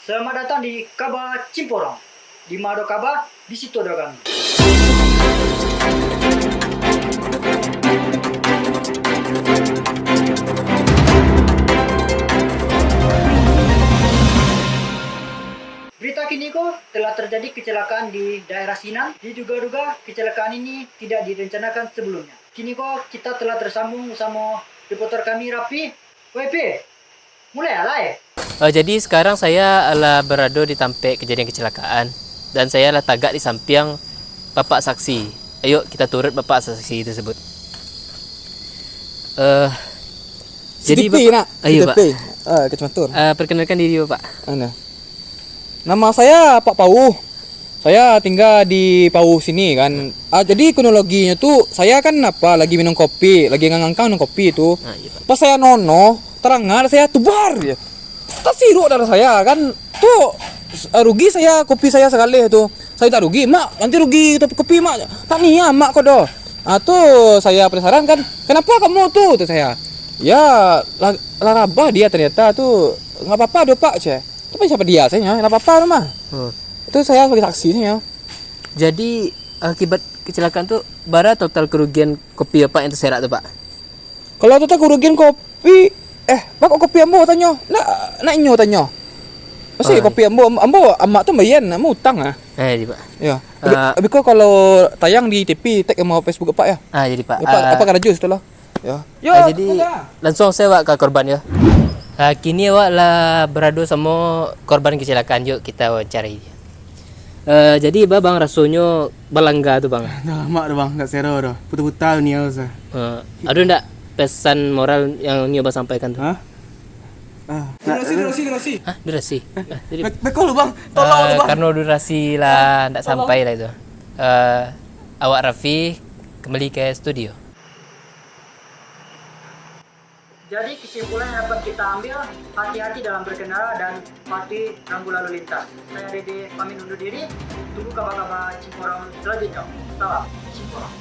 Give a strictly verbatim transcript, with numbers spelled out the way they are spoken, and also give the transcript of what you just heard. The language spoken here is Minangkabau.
Selamat datang di Kaba Cimporong. Di ma ado kaba, di situ ado kami. Berita kini ko, telah terjadi kecelakaan di daerah Sinan. Diduga-duga kecelakaan ini tidak direncanakan sebelumnya. Kini ko kita telah tersambung bersama reporter kami Rafi. Woi Pi, mulai lah lai. Oh, jadi sekarang saya lah berada di tampek kejadian kecelakaan dan saya lah tagak di sampiang bapak saksi. Ayo kita turut bapak saksi tersebut. Eh, jadi C T P bapak, nak, ayo, C T P. Pak. Ah, kacamata. Eh, perkenalkan diri bapak. Anu. Nama saya Pak Pauh. Saya tinggal di Pauh sini kan. Ah, jadi kronologinyo tu, saya kan apa, lagi minum kopi, lagi ngangkang minum kopi tu. Ah, iya, Pak. Pas saya nono, tarangan saya tubar je. Tasiruk darah saya kan. Tu, ah, rugi saya, kopi saya sagaleh tu. Saya tak rugi, "Mak, nanti rugi tapi kopi, Mak." Tak niat, Mak, ko doh. Ah, tu saya penasaran kan, "Kenapa kamu tu?" tu saya. Ya, lah, lah rabah dia ternyata tu. "Nggak apa-apa doh, Pak," ceh. Tapi siapa dia saja, nggak apa-apa tu mah. Hmm. Itu saya sebagai saksi saja. Jadi, akibat kecelakaan tu, bara total kerugian kopi Bapak yang terserak tu, Pak? Kalau total kerugian kopi, eh, Pak, kok kopi ambo tanyo? Nak, nak inyo tanyo. Masih kopi ambo, ambo, amak tu bayan, ambo utang ah. Eh, di, Pak. Ya. Ah. Habis, habis ko kalau tayang di T V, tag sama Facebook Pak ya. Ah, jadi, Pak. Ya, Pak, ah, apa karajo situ lah? Ya. Yo, ah, jadi, langsung saja awak ka korban, yo. Ah, kini awak lah barado samo korban kecelakaan, yuk kita wawancarai dia. Eh, jadi, ba, bang, rasonyo balangga tu, bang? Dah lamak tu, bang, tak sero tu. Puta-puta dunia tu, sah. Eh, ado ndak pesan moral yang nio bang sampaikan tu? Hah? Ah, durasi, durasi, durasi. Hah? Durasi? Eh, jadi, be-, beko lu, bang. Tolong lu, eh, bang. Karena durasi lah ndak sampai lah itu. Eh, awak Rafi kembali ke studio. Jadi, kesimpulan yang dapat kita ambil, hati-hati dalam berkendara dan patuhi rambu lalu lintas. Saya Dede pamit undur diri, tunggu kabar-kabar Cimporong selanjutnya. Salam Cimporong.